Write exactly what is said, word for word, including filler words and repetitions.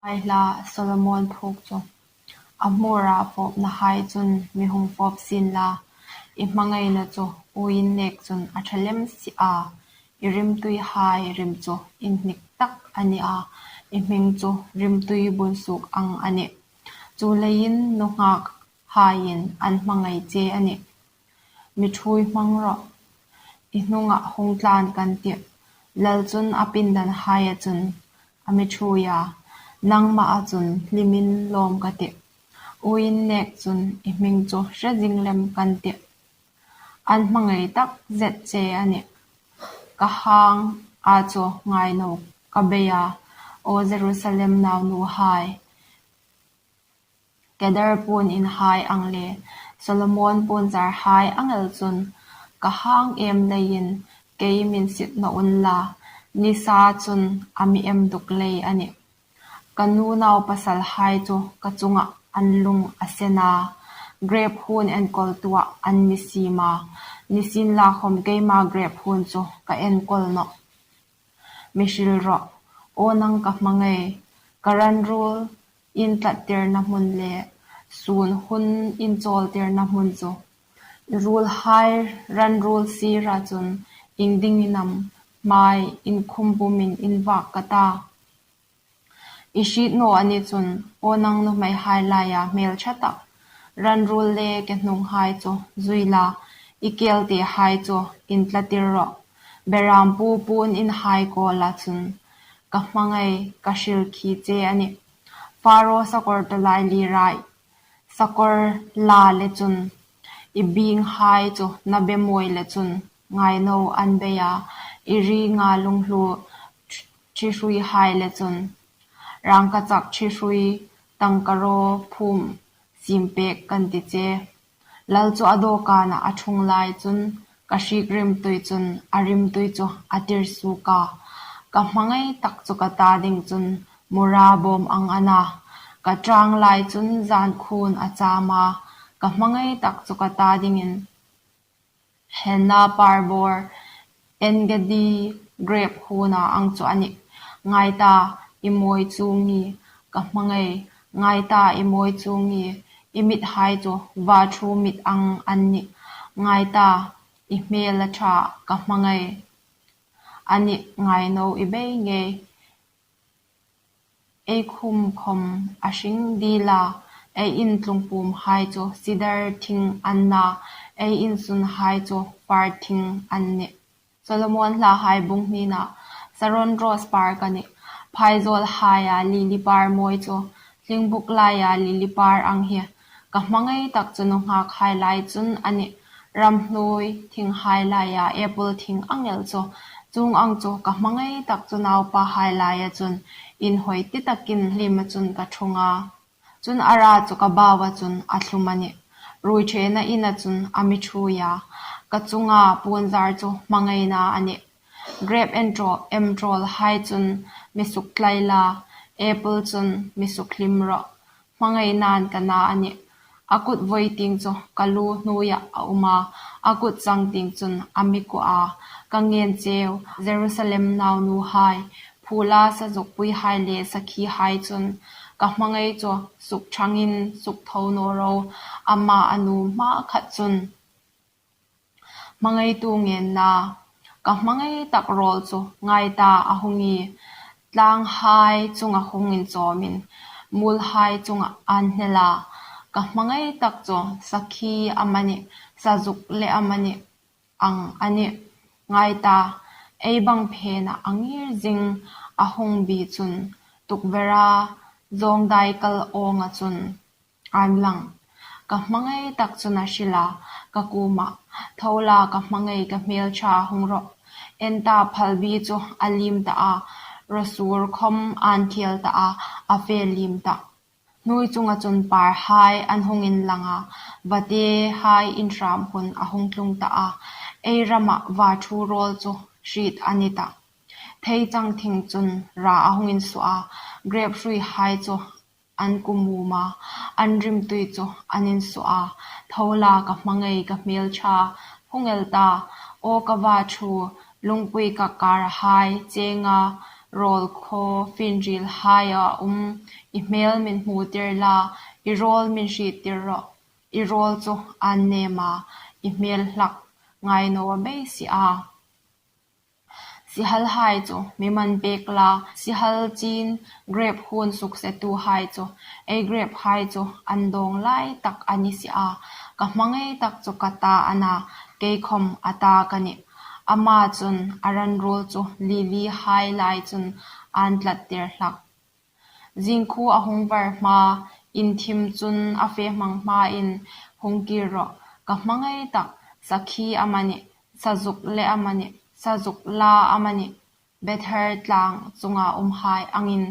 Ai hla Solomon phuok chu. A hmura fawpnahai chun mi hung fawp sien la, i hmangaina chu uoin nek chun a ṭha lem si a, i rimtuihai rim chu inhnik tak a ni a, i hming chu rimtui bun suok ang a nih. Chuleiin nunghak haiin an hmangai che a nih. Mi ṭhuoi hmang rawh, i hnungah hung tlan kan tih. Lal chun a pindanhaia chun a mi ṭhuoi a, nangmaa chun hlimin lawm ka tih. Uoin nek chun i hming chu hre zing lem kan tih. An hmangai tak zet che a nih. Ka hang a chu ngaino ka bei a, aw Jerusalem naunuhai. Kedar puon inhai ang le Solomon puonzarhai ang el chun ka hang em leiin kei min sit naw unla, nisa chun a mi em duk lei a nih. Ka nu naupasalhai chu ka chungah an lung a sen a, grep huon enkawltuah an mi siem a, nisienlakhawm keima grep huon chu ka enkawl nawh. Mi hril rawh, aw nang ka hmangai, ka ran ruol intlattirna hmun le sun hun inchawltirna hmun chu. I ruolhai ran ruol sira chun iengdingin am hmai inkhum pumin in vak ka ta? I hriet naw a ni chun, aw nang nuhmeihai laia hmelṭha tak, ran ruol le ke hnunghai chu zui la, i kelte hai chu intlatir rawh. Beram pu puon inhai kawla chun ka hmangai ka hril khi che a nih. Pharaoh sakawr tawlai lirai sakawr la le chun i binghai chu na be mawi le chun ngaino an bei a, i ringa lunghlu ṭhihruihai le chun rangkachak ṭhihrui tangkaraw phum siem pek kan ti che. Lal chu a dawkana a ṭhung lai chun ka hriek rimtui chun a rimtui chu a tir suok a. Ka hmangai tak chu ka ta ding chun mura bawm ang a na. Ka ṭang lai chun zan khun a cham a. Ka hmangai tak chu ka ta dingin henna par bawr, En-gedi grep huona ang chu a nih. Ngai ta, i mawi chuong ie, ka hmangai. Ngai ta, i mawi chuong ie, i mithai chu vaṭhu mit ang an nih. Ngai ta, i hmel a ṭha, ka hmangai. A nih, ngaino i bei ngei. Ei khum khom a hring dil a, ei intlung pumhai chu sidar thing an na, ei insunhai chu fir thing an nih. Solomon Hlahai bung hnina, Saron rose par ka nih, phaizawlhaia lili par mawi chu, hlingbuk laia lili par ang hi, ka hmangai tak chu nunghakhai lai chun a nih, ramhnuoi thinghai laia apple thing ang el chu, chuong ang chu ka hmangai tak chu naupahai laia chun, inhawi ti takin hlima chun ka ṭhung a. Chun a ra chu ka baua chun a thlum a nih. Ruoiṭhena ina chun a mi ṭhuoi a. Ka chunga puonzar chu hmangaina a nih. Grep enṭaw-, emṭawlhai chun mi suktlai la, apple chun mi sukhlim rawh. Hmangainan ka na a nih. A kut voi tieng chu ka lu hnuoia a um a, a kut chang tieng chun a mi kuo a. Ka ngen cheu, Jerusalem naunuhai, phula sazukpuihai le sakhihai chun, ka hmangai chu sukṭhangin suktho naw ro, ama a nu hmakhat chun. Hmangaitu ngenna, ka hmangai tak rawl chu ngai ta a hung ie, tlanghai chunga hung inchawmin, muolhai chunga an hnel a, ka hmangai tak chu sakhi amanih, sazuk le amanih ang a nih. Ngai ta, ei bang phena a ngir zing a hung bi chun, tukvera zawngdai kal awnga chun, an lang. Ka hmangai tak chun a hril a, ka kuomah, tho la ka hmangai ka hmel ṭha hung rawh. En ta phalbi chu a lim ta a, rawsur khom an khel ta a, a fe lim ta. Hnuoi chunga chun parhai an hung inlang a, vatehai inhram hun a hung tlung ta a. Ei rama vaṭhu rawl chu hriet a ni ta. Theichang thing chun ra a hung insuo a, grep hruihai chu an kumum a, an rimtui chu an insuo a, tho la ka hmangai ka hmel ṭha, hung el ta, aw ka vaṭhu, lungpui kakkarhai chenga râwl khaw finrielhaia um i hmêl mîn hmutir la, i râwl mîn hriettir rawh. I râwl chu ân nêm a, i hmêl hlak ngai naw mei si a. Sihalhai chu mi man pêk la, sihal chin grêp huon suksetuhai chu, ei grêphai chu an dâwng lai tak a ni si a. Ka hmangai tak chu ka ta a na, kei khawm a ta ka nih. Ama chun a ran ruol chu lilihai lai chun ân tlattir hlak. Zîngkhuo a hung var hma, inthim chun a fe hmang hmain hung kîr rawh. Ka hmangai tak, sakhi amanih, sazuk le amanih, sazuk la amanih, Bethel tlâng chunga umhai angin